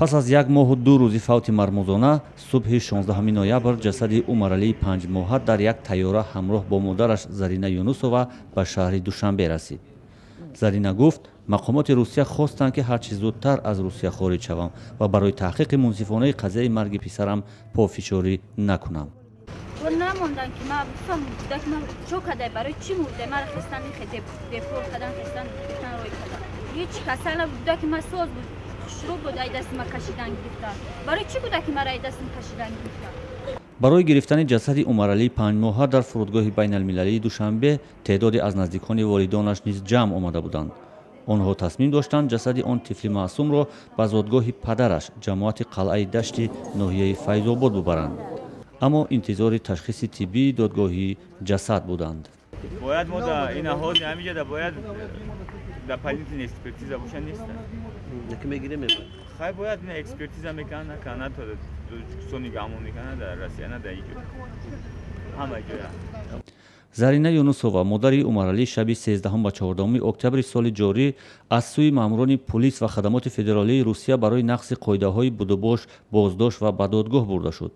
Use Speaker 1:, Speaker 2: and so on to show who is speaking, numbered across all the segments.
Speaker 1: Пас аз 1 моҳу 2 рӯзи фавти мармузона, субҳи 16 ноябр ҷасади Умаралии 5-моҳа дар як тайёра ҳамроҳ бо модараш Зарина Юнусова ба шаҳри Душанбе расид. Зарина гуфт, мақомоти Русия хостанд, ки ҳарчи зудтар аз Русия хориҷ шавам ва барои таҳқиқи мунсифонаи қазияи марги писарам пофишорӣ накунам.
Speaker 2: Намондан, ки ма гуфтам, кӯдаки ман чо кадай, барои чӣ мурда? Мара хестан, депорт кадан, хестан рой кадан. Ҳеҷ касал набуд, кӯдаки ма соз буд, хушрӯ буд. Ай дасти ма кашидан гирифта. Барои чӣ кӯдаки мара ай дастим кашидан гирифта?
Speaker 1: Барои гирифтани ҷасади Умаралии 5-моҳа дар фурудгоҳи байналмилалии Душанбе теъдоде аз наздикони волидонаш низ ҷамъ омада буданд. Онҳо тасмим доштанд, ҷасади он тифли маъсумро ба зодгоҳи падараш, ҷамоати Қалъаи Дашти ноҳияи Файзобод, бубаранд, аммо интизори ташхиси тиббии додгоҳии ҷасад буданд.
Speaker 3: Бояд мо да ина ҳозир ҳамиҷа бояд дополнительная экспертиза боша, неста. Хай, бояд ина экспертиза мекунанд, накунанд, то Тоҷикистони гамон мекунанд, дар Россия, на дар иҷо, ҳама ҷоя.
Speaker 1: Зарина Юнусова, модари Умаралӣ, шаби 13 ба 14 октябри соли ҷорӣ аз сӯи маъмурони пулис ва хадамоти федералии Русия барои нақзи қоидаҳои будубош боздошт ва ба додгоҳ бурда шуд.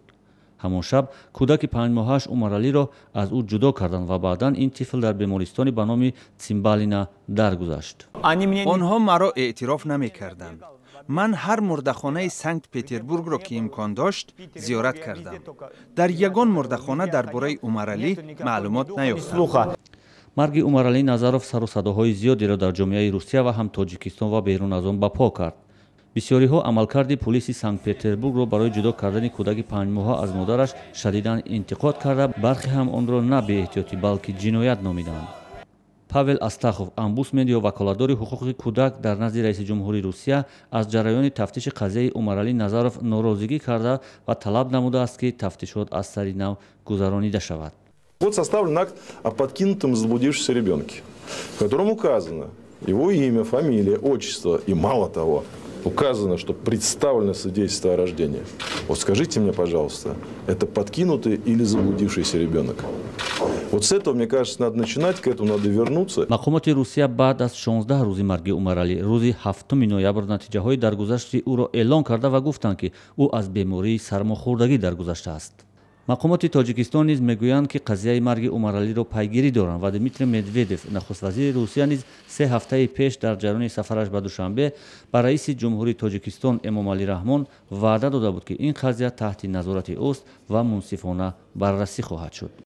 Speaker 1: Ҳамон шаб кӯдаки 5-моҳааш Умаралиро аз ӯ ҷудо карданд ва баъдан ин тифл дар бемористони ба номи Цимбалина даргузашт.
Speaker 4: Онҳо маро эътироф намекарданд. Ман ҳар мурдахонаи Санкт Петербургро, ки имкон дошт, зиёрат кардам. Дар ягон мурдахона дар бораи Умаралӣ маълумот наёфтам.
Speaker 1: Марги Умаралӣ Назаров сару садоҳои зиёдеро дар ҷомеаи Русия ва ҳам Тоҷикистон ва берун аз он ба по кард. Бисёриҳо амалкарди пулиси Санкт Петербургро барои ҷудо кардани кӯдаки 5-моҳа аз модараш шадидан интиқод карда, бархе ҳам онро на беэҳтиётӣ, балки ҷиноят номиданд. Павел Астахов, омбудсмен ё ваколатдори ҳуқуқи кӯдак дар назди раиси ҷумҳури Русия, аз ҷараёни тафтиши қазияи Умаралӣ Назаров норозигӣ карда ва талаб намудааст, ки тафтишот аз сари нав гузаронида шавад.
Speaker 5: Вот составлен акт о подкинутом, заблудившемся ребенке, в котором указано его имя, фамилия, отчество и, мало того, указано, что представлено свидетельство о рождении. Вот скажите мне, пожалуйста, это подкинутый или заблудившийся ребенок? Вот с этого, мне кажется, надо начинать, к этому надо вернуться.
Speaker 1: Мақомоти Русия баъд аз 16 рӯзи марги Умаралӣ рӯзи 7 ноябр натиҷаҳои даргузашти ӯро эълон карда ва гуфтанд, ки ӯ аз бемории сармохӯрдагӣ даргузаштааст. Мақомоти Тоҷикистон низ мегӯянд, ки қазияи марги Умаралиро пайгирӣ доранд ва Дмитрий Медведев, нахуствазири Русия, низ 3 ҳафтаи пеш дар ҷараёни сафараш ба Душанбе ба раиси ҷумҳурии Тоҷикистон Эмомалӣ Раҳмон ваъда дода буд, ки ин қазия таҳти назорати ӯст ва мунсифона баррасӣ хоҳад шуд.